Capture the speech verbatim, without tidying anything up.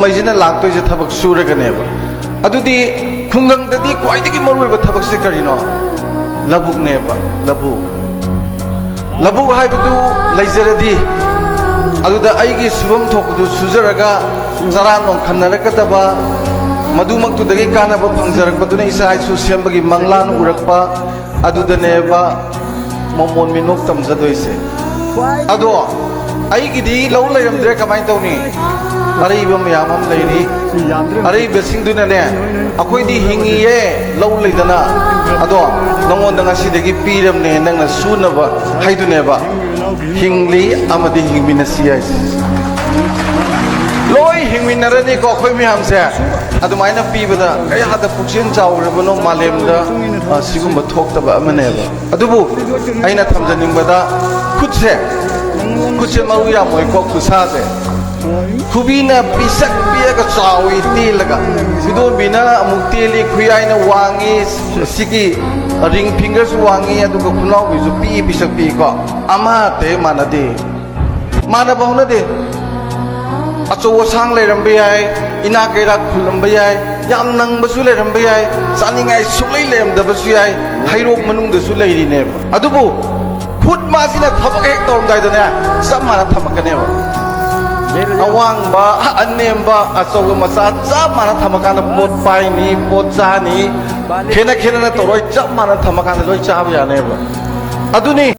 ꯃꯩꯁꯤꯅ ꯂꯥꯛꯇꯣꯏꯁꯦ ꯊꯕꯛ ꯁꯨꯔꯒꯅꯦꯕ꯫ ꯑꯗꯨꯗꯤ ꯈꯨꯡꯒꯪꯗꯗꯤ ꯈ꯭ꯋꯥꯏꯗꯒꯤ ꯃꯔꯨꯑꯣꯏꯕ ꯊꯕꯛꯁꯦ ꯀꯔꯤꯅꯣ? ꯂꯧꯕꯨꯛꯅꯦꯕ, ꯂꯧꯕꯨꯛ꯫ ꯂꯧꯕꯨꯛ ꯍꯥꯏꯕꯗꯨ ꯂꯩꯖꯔꯗꯤ, ꯑꯗꯨꯗ ꯑꯩꯒꯤ ꯁꯨꯐꯝ ꯊꯣꯛꯄꯗꯨ ꯁꯨꯖꯔꯒ ꯆꯔꯥ ꯅꯣꯡꯈꯟꯅꯔꯛꯀꯗꯕ, ꯃꯗꯨꯃꯛꯇꯨꯗꯒꯤ ꯀꯥꯟꯅꯕ ꯐꯪꯖꯔꯛꯄꯗꯨꯅ ꯏꯆꯥ ꯏꯁꯨ ꯁꯦꯝꯕꯒꯤ ꯃꯪꯂꯥꯟ ꯎꯔꯛꯄ, ꯑꯗꯨꯗꯅꯦꯕ ꯃꯃꯣꯟ ꯃꯤꯅꯣꯛ ꯇꯝꯖꯗꯣꯏꯁꯦ꯫ ꯑꯗꯣ ꯑꯩꯒꯤꯗꯤ ꯂꯧ ꯂꯩꯔꯝꯗ꯭ꯔꯦ, ꯀꯃꯥꯏꯅ ꯇꯧꯅꯤ? ꯑꯔꯩꯕ ꯃꯌꯥꯝ ꯑꯃ ꯂꯩꯔꯤ꯫ ꯑꯔꯩꯕꯁꯤꯡꯗꯨꯅꯅꯦ, "ꯑꯩꯈꯣꯏꯗꯤ ꯍꯤꯡꯉꯤꯌꯦ, ꯂꯧ ꯂꯩꯗꯅ, ꯑꯗꯣ ꯅꯉꯣꯟꯗ ꯉꯁꯤꯗꯒꯤ ꯄꯤꯔꯕꯅꯦ, ꯅꯪꯅ ꯁꯨꯅꯕ" ꯍꯥꯏꯗꯨꯅꯦꯕ꯫ ꯍꯤꯡꯂꯤ ꯑꯃꯗꯤ ꯍꯤꯡꯃꯤꯟꯅꯁꯤ ꯍꯥꯏꯁꯦ꯫ ꯂꯣꯏ ꯍꯤꯡꯃꯤꯟꯅꯔꯅꯤꯀꯣ ꯑꯩꯈꯣꯏ ꯃꯌꯥꯝꯁꯦ꯫ ꯑꯗꯨꯃꯥꯏꯅ ꯄꯤꯕꯗ ꯀꯌꯥꯗ ꯄꯨꯛꯆꯦꯜ ꯆꯥꯎꯔꯕꯅꯣ ꯃꯥꯂꯦꯝꯗ, ꯑ, ꯁꯤꯒꯨꯝꯕ ꯊꯣꯛꯇꯕ ꯑꯃꯅꯦꯕ꯫ ꯑꯗꯨꯕꯨ ꯑꯩꯅ ꯊꯝꯖꯅꯤꯡꯕꯗ, ꯈꯨꯠꯁꯦ, ꯈꯨꯠꯁꯦ ꯃꯔꯨ ꯌꯥꯝ ꯑꯣꯏꯀꯣ, ꯈꯨꯠꯁꯥꯁꯦ꯫ ꯈꯨꯕꯤꯅ ꯄꯤꯁꯛ ꯄꯤꯛꯑꯒ ꯆꯥꯎꯏ ꯇꯦꯜꯂꯒ, ꯈꯨꯗꯣꯝꯕꯤꯅ ꯑꯃꯨꯛ ꯇꯦꯜꯂꯤ, ꯈꯨꯌꯥꯏꯅ ꯋꯥꯡꯉꯤ, ꯁꯤꯒꯤ ꯔꯤꯡ ꯐꯤꯡꯒꯔꯁꯨ ꯋꯥꯡꯉꯤ, ꯑꯗꯨꯒ ꯈꯨꯅꯥꯎꯕꯤꯁꯨ ꯄꯤꯛꯏ, ꯄꯤꯁꯛ ꯄꯤꯛꯏꯀꯣ꯫ ꯑꯃꯠꯇ ꯍꯦꯛ ꯃꯥꯟꯅꯗꯦ꯫ ꯃꯥꯟꯅꯕ ꯍꯧꯅꯗꯦ꯫ ꯑꯆꯧ ꯑꯁꯥꯡ ꯂꯩꯔꯝꯕ ꯌꯥꯏ, ꯏꯅꯥꯛ ꯀꯩꯔꯥꯛ ꯈꯨꯜꯂꯝꯕ ꯌꯥꯏ, ꯌꯥꯝ ꯅꯪꯕꯁꯨ ꯂꯩꯔꯝꯕ ꯌꯥꯏ, ꯆꯥꯅꯤꯡꯉꯥꯏ ꯁꯨꯡꯂꯩ ꯂꯩꯔꯝꯗꯕꯁꯨ ꯌꯥꯏ, ꯍꯩꯔꯣꯛ ꯃꯅꯨꯡꯗꯁꯨ ꯂꯩꯔꯤꯅꯦꯕ꯫ ꯑꯗꯨꯕꯨ ꯈꯨꯠ ꯃꯥꯁꯤꯅ ꯊꯕꯛ ꯍꯦꯛ ꯇꯧꯔꯝꯗꯥꯏꯗꯅꯦ, ꯆꯞ ꯃꯥꯟꯅ ꯊꯝꯃꯛꯀꯅꯦꯕ꯫ ꯑꯋꯥꯡꯕ, ꯑꯅꯦꯝꯕ, ꯑꯆꯧꯕ, ꯃꯆꯥ ꯆꯞ ꯃꯥꯟꯅ ꯊꯝꯃꯀꯥꯟꯗ ꯄꯣꯠ ꯄꯥꯏꯅꯤ, ꯄꯣꯠ ꯆꯥꯅꯤ, ꯈꯦꯠꯅ ꯈꯦꯠꯅꯅ ꯇꯧꯔꯣꯏ, ꯆꯞ ꯃꯥꯟꯅ ꯊꯝꯃꯀꯥꯟꯗ ꯂꯣꯏ ꯆꯥꯕ ꯌꯥꯅꯦꯕ꯫ ꯑꯗꯨꯅꯤ꯫